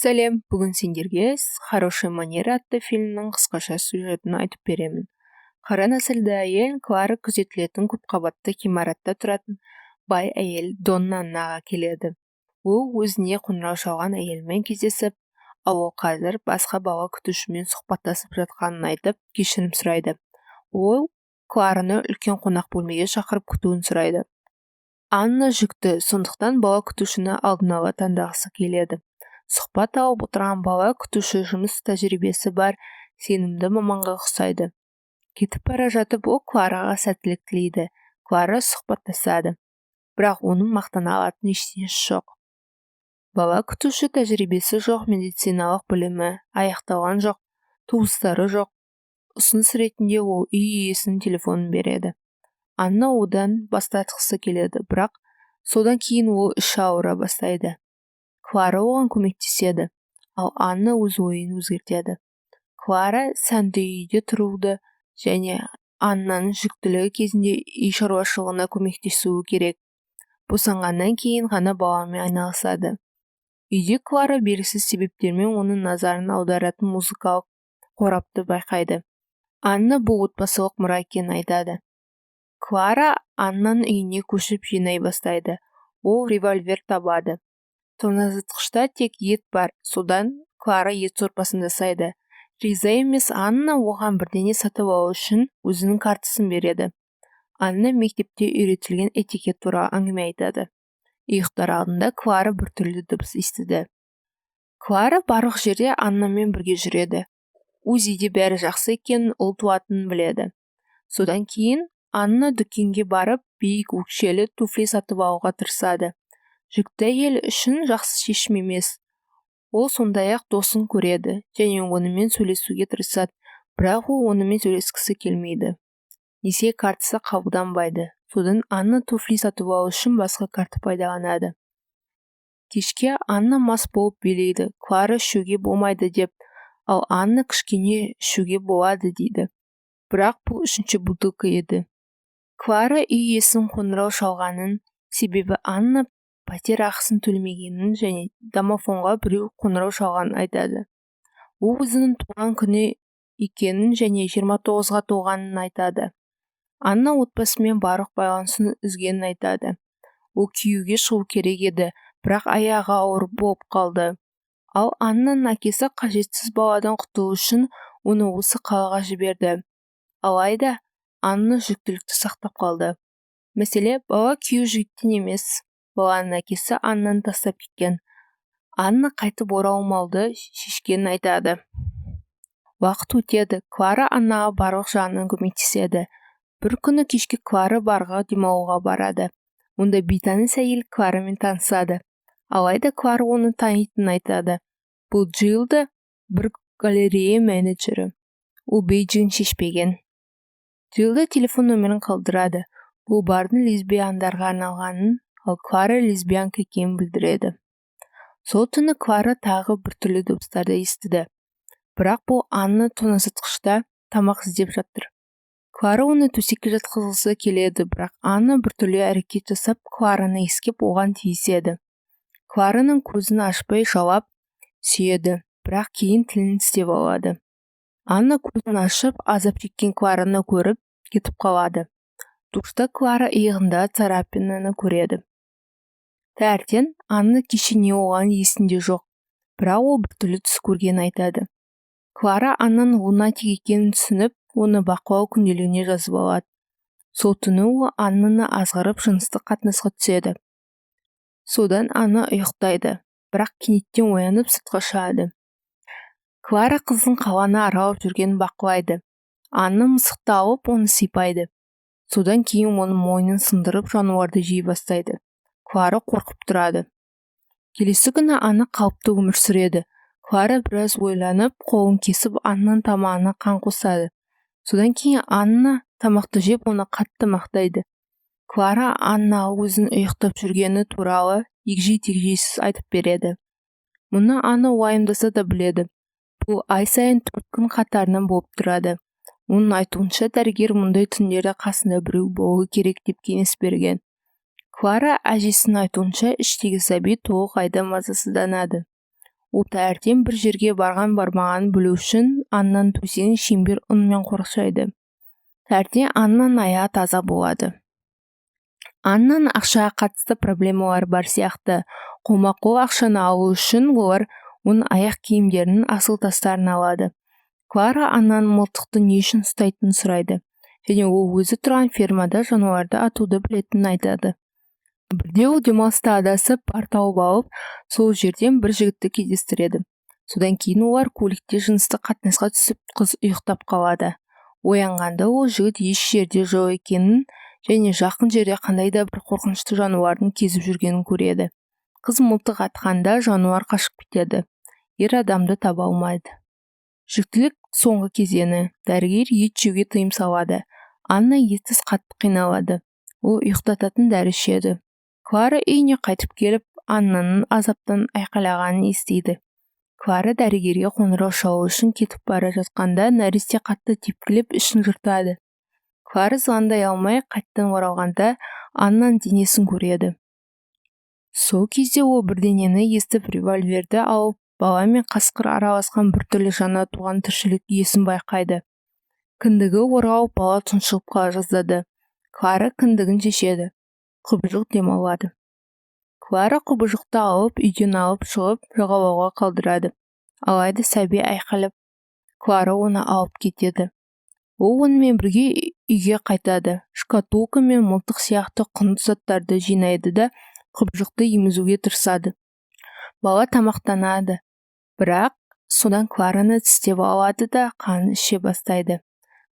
Сәлем! Бүгін сендерге «Хорошие манеры» атты фильмнің қысқаша сюжетін айтып беремін. Қара нәсілді әйел Клара күзетілетін көпқабатты ғимаратта тұратын бай әйел Донна Аннаға келеді. Ол өзіне қоңырау шалған әйелмен кездесіп, ал ол қазір басқа бала күтушімен сұхбаттасып жатқанын айтып, кешірім сұрайды. Ол Клараны үлкен қонақ бөлмеге шақырып, күтуін сұрайды. Анна жүкті, сондықтан бала күтушіні алдын ала таңдағысы келеді. Сұхбат алып отырған бала күтуші жұмыс тәжірибесі бар сенімді маманға ұқсайды. Кетіп бара жатып, ол Клараға сәттілік тілейді. Клара сұхбаттасады, бірақ оның мақтана алатын ештеңесі жоқ. Бала күтуші тәжірибесі жоқ, медициналық білімі аяқталған жоқ, туыстары жоқ. Ұсыныс ретінде ол үй иесінің телефонын береді. Анна одан бас тартқысы келеді, бірақ содан кейін ол іші ауыра бастайды. Клара оған көмектеседі, ал Анна өз ойын өзгертеді. Клара сәнді үйде тұруды және Аннаның жүктілігі кезінде үй шаруашылығына көмектесуі керек. Босанғаннан кейін ғана баламен айналысады. Үйде Клара белгісіз себептермен оның назарын аударатын музыкалық қорапты байқайды. Анна бұл отбасылық мұра екенін айтады. Клара Аннаның үйіне көшіп, жинай бастайды. Ол револьвер табады. Тоңазытқышта тек ет бар, содан Клара ет сорпасын жасайды. Риза емес Анна оған бірдеңе сатып алу үшін өзінің картасын береді. Анна мектепте үйретілген этикет туралы әңгіме айтады. Ұйықтар алдында Клара біртүрлі дыбыс естіді. Клара барлық жерде Аннамен бірге жүреді. УЗИде бәрі жақсы екенін, ұл туатынын біледі. Содан кейін Анна дүкенге барып, биік өкшелі туфли сатып алуға тырысады. Жүкті әйел үшін жақсы шешім емес. Ол сондай-ақ досын көреді және онымен сөйлесуге тырысады, бірақ ол онымен сөйлескісі келмейді. Несие картасы қабылданбайды, содан Анна туфли сатып алу үшін басқа карта пайдаланады. Кешке Анна мас болып билейді. Клара ішуге болмайды деп, ал Анна кішкене ішуге болады дейді, бірақ бұл үшінші бутылка еді. Клара үй иесінің қоңырау шалғанын, себебі Анна пәтер ақысын төлемегенін және домофонға біреу қоңырау шалғанын айтады. Ол өзінің туған күні екенін және 29-ға толғанын айтады. Анна отбасымен барлық байланысын үзгенін айтады. Ол күйеуге шығу керек еді, бірақ аяғы ауыр болып қалды. Ал Аннаның әкесі қажетсіз баладан құтылу үшін оны осы қалаға жіберді. Алайда Анна жүктілікті сақтап қалды. Мәселе бала күйеу жігіттен емес, баланың әкесі Аннаны тастап кеткен. Анна қайтып оралмауды шешкенін айтады. Уақыт өтеді. Клара Аннаға барлық жағынан көмектеседі. Бір күні кешке Клара барға демалуға барады. Онда бейтаныс әйел Кларамен танысады. Алайда Клара оны танитынын айтады. Бұл Джилда, бір галерея менеджері. Ол бейджигін шешпеген. Джилда телефон нөмірін қалдырады. Бұл бардың лесбияндарға арналғанын, ал Клара лесбиянка екенін білдіреді. Сол түні Клара тағы біртүрлі дыбыстарды естіді, бірақ бұл Анна тоңазытқышта тамақ іздеп жатыр. Клара оны төсекке жатқызғысы келеді, бірақ Анна біртүрлі әрекет жасап, Клараны иіскеп, оған тиіседі. Клараның көзін ашпай жалап сүйеді, бірақ кейін тілін тістеп алады. Анна көзін ашып, азап шеккен Клараны көріп, кетіп қалады. Душта Клара иығында царапинаны көреді. Таңертең Анна кеше не болғаны есінде жоқ, бірақ ол біртүрлі түс көргенін айтады. Клара Аннаның лунатик екенін түсініп, оны бақылау күнделігіне жазып алады. Сол түні ол Аннаны азғырып, жыныстық қатынасқа түседі. Содан Анна ұйықтайды, бірақ кенеттен оянып, сыртқа шығады. Клара қыздың қаланы аралап жүргенін бақылайды. Анна мысықты алып, оны сипайды. Содан кейін оның мойнын сындырып, жануарды жей бастайды. Клара қорқып тұрады. Келесі күні Анна қалыпты өмір сүреді. Клара біраз ойланып, қолын кесіп, Аннаның тамағына қан қосады. Содан кейін Анна тамақты жеп, оны қатты мақтайды. Клара Аннаға өзінің ұйықтап жүргені туралы егжей тегжейсіз айтып береді. Мұны Анна уайымдаса да біледі. Бұл ай сайын 4 күн қатарынан болып тұрады. Оның айтуынша, дәрігер мұндай түндерде қасында біреу болуы керек деп кеңес берген. Клара әжесінің айтуынша, іштегі сәби толық айда мазасызданады. Ол таңертең бір жерге барған-бармағанын білу үшін Аннаның төсегін шеңбер ұнмен қоршайды. Таңертең Аннаның аяғы таза болады. Аннаның ақшаға қатысты проблемалары бар сияқты. Қолма-қол ақшаны алу үшін олар оның аяқ киімдерінің асыл тастарын алады. Клара Аннаның мылтықты не үшін ұстайтынын сұрайды және ол өзі тұрған фермада жануарды атуды білетінін айтады. Бірде ол демалыста адасып, бар тауып алып, сол жерден бір жігітті кездестіреді. Содан кейін олар көлікте жыныстық қатынасқа түсіп, қыз ұйықтап қалады. Оянғанда ол жігіт еш жерде жоқ екенін және жақын жерде қандай да бір қорқынышты жануардың кезіп жүргенін көреді. Қыз мылтық атқанда жануар қашып кетеді. Ер адамды таба алмайды. Жүктілік соңғы кезеңі. Дәрігер ет жеуге тыйым салады. Анна етсіз қатты қиналады. Ол ұйықтататын дәрі ішеді. Клара үйіне қайтып келіп, Аннаның азаптан айқайлағанын естиді. Клара дәрігерге қоңырау шалу үшін кетіп бара жатқанда нәресте қатты тепкілеп, ішін жыртады. Клара звондай алмай, қайтадан оралғанда Аннаның денесін көреді. Сол кезде ол бірдеңені естіп, револьверді алып, бала мен қасқыр араласқан біртүрлі жаңа туған тіршілік иесін байқайды. Кіндігі оралып, бала тұншығып қала жаздады. Клара кіндігін шешеді. Құбыжық дем алады. Клара құбыжықты алып, үйден алып шығып, жағалауға қалдырады. Алайда сәби айқайлап, Клара оны алып кетеді. Ол онымен бірге үйге қайтады. Шкатулка мен мылтық сияқты құнды заттарды жинайды да, құбыжықты емізуге тырысады. Бала тамақтанады, бірақ содан Клараны тістеп алады да, қанын іше бастайды.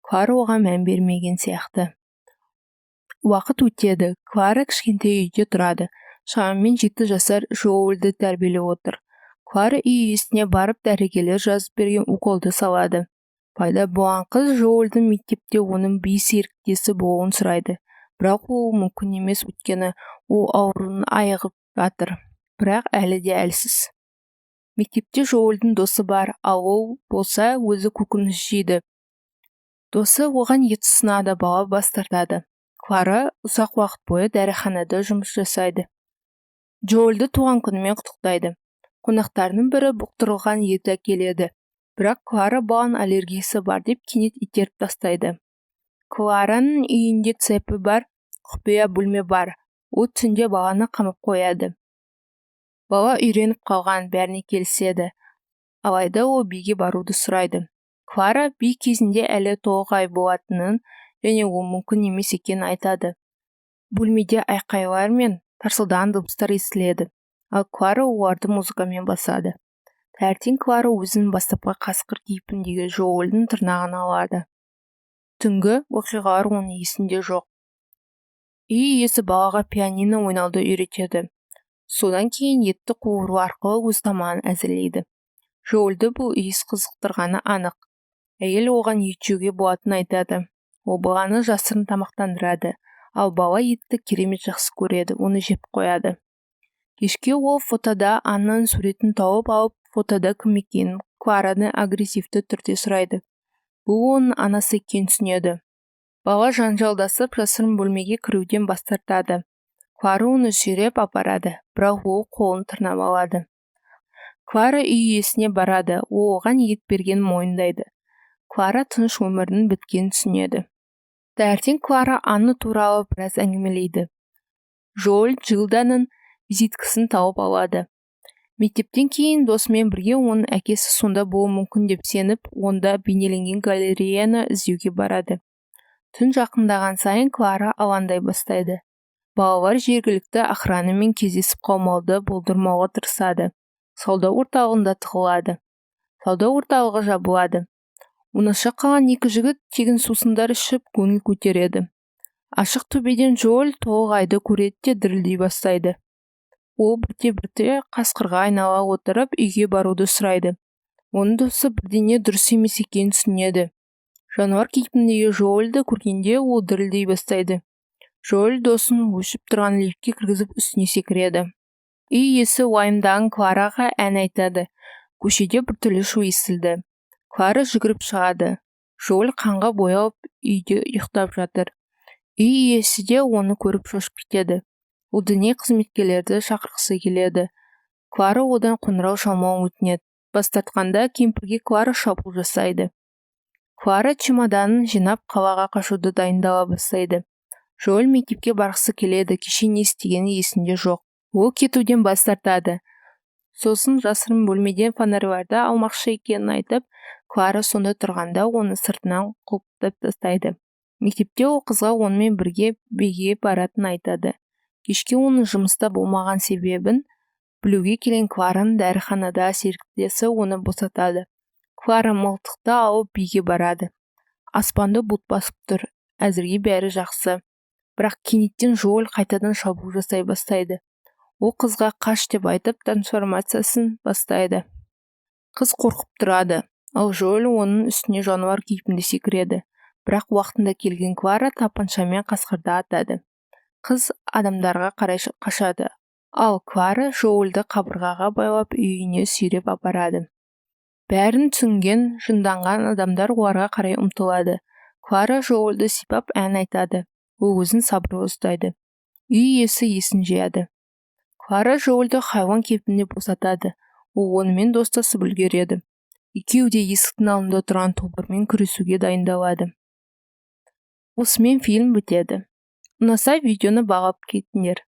Клара оған мән бермеген сияқты. Уақыт өтеді. Клара кішкентай үйде тұрады. Шамамен 7 жасар Джоэльді тәрбиелеп отыр. Клара үй иесіне барып, дәрігерлер жазып берген уколды салады. Пайда болған қыз Джоэльдің мектепте оның би серіктесі болуын сұрайды. Бірақ ол мүмкін емес, өйткені ол ауруынан айығып жатыр, бірақ әлі де әлсіз. Мектепте Джоэльдің досы бар, ал ол болса өзі көкөніс жейді. Досы оған ет ұсынады, бала бас тартады. Клара ұзақ уақыт бойы дәріханада жұмыс жасайды. Джоэльді туған күнімен құттықтайды. Қонақтарының бірі бұқтырылған ет әкеледі, бірақ Клара баланың аллергиясы бар деп кенет итеріп тастайды. Клараның үйінде цепі бар құпия бөлме бар. Ол түнде баланы қамап қояды. Бала үйреніп қалған, бәріне келіседі. Алайда ол биге баруды сұрайды. Клара би кезінде әлі толық ай болатынын және ол мүмкін емес екенін айтады. Бөлмеде айқайлар мен тарсылдаған дыбыстар естіледі, ал Клара оларды музыкамен басады. Таңертең Клара өзінің бастапқы қасқыр кейпіндегі Джоэльдің тырнағын алады. Түнгі оқиғалар оның есінде жоқ. Үй иесі балаға пианино ойнауды үйретеді. Содан кейін етті қуыру арқылы өз тамағын әзірлейді. Джоэльді бұл иіс қызықтырғаны анық. Әйел оған ет жеуге болатынын айтады. Ол баланы жасырын тамақтандырады, ал бала етті керемет жақсы көреді, оны жеп қояды. Кешке ол фотода Аннаның суретін тауып алып, фотода кім екенін Кларадан агрессивті түрде сұрайды. Бұл оның анасы екенін түсінеді. Бала жанжалдасып, жасырын бөлмеге кіруден бас тартады. Клара оны сүйреп апарады, бірақ ол қолын тырнап алады. Клара үй иесіне барады, ол оған ет бергенін мойындайды. Клара тыныш өмірінің біткенін түсінеді. Таңертең Клара Анна туралы біраз әңгімелейді. Джоэль Джилданың визиткасын тауып алады. Мектептен кейін досымен бірге оның әкесі сонда болуы мүмкін деп сеніп, онда бейнеленген галереяны іздеуге барады. Түн жақындаған сайын Клара алаңдай бастайды. Балалар жергілікті охранамен кездесіп қалмауды болдырмауға тырысады. Сауда орталығында тығылады. Сауда орталығы жабылады. Оңаша қалған екі жігіт тегін сусындар ішіп, көңіл көтереді. Ашық төбеден Джоэль толық айды көреді де, дірілдей бастайды. Ол бірте-бірте қасқырға айнала отырып, үйге баруды сұрайды. Оның досы бірдеңе дұрыс емес екенін түсінеді. Жануар кейпіндегі Джоэльді көргенде, ол дірілдей бастайды. Джоэль досын өшіп тұрған лифтке кіргізіп, үстіне секіреді. Үй иесі уайымдаған Клараға ән айтады. Көшеде біртүрлі шу естілді. Клара жүгіріп шығады. Джоэль қанға боялып, үйде ұйықтап жатыр. Үй иесі де оны көріп шошып кетеді. Ол діни қызметкерлерді шақырғысы келеді. Клара одан қоңырау шалмауын өтінеді. Бас тартқанда, кемпірге Клара шабуыл жасайды. Клара чемоданын жинап, қалаға қашуды дайындала бастайды. Жоэль мектепке барғысы келеді, кеше не істегені есінде жоқ. Ол кетуден бас тартады. Сосын жасырын бөлмеден фонарьларды алмақшы екенін айтып, Клара сонда тұрғанда, оны сыртынан құлыптап тастайды. Мектепте ол қызға онымен бірге биге баратынын айтады. Кешке оның жұмыста болмаған себебін білуге келген Клараның дәріханада серіктесі оны босатады. Клара мылтықты алып, биге барады. Аспанды бұлт басып тұр. Әзірге бәрі жақсы, бірақ кенеттен Жоэль қайтадан шабуыл жасай бастайды. Ол қызға қаш деп айтып, трансформациясын бастайды. Қыз қорқып тұрады, ал Жоэль оның үстіне жануар кейпінде секіреді. Бірақ уақытында келген Клара тапаншамен қасқырды атады. Қыз адамдарға қарай қашады, ал Клара Жоэльді қабырғаға байлап, үйіне сүйреп апарады. Бәрін түсінген жынданған адамдар оларға қарай ұмтылады. Клара Жоэльді сипап, ән айтады. Ол өзін сабырлы ұстайды. Үй иесі есін жияды. Клара Жоэльді хайуан кейпінде босатады. Ол онымен достасып үлгереді. Екеуі де есіктің алдында тұрған тобырмен күресуге дайындалады. Осымен фильм бітеді. Ұнаса, видеоны бағалап кетіңдер.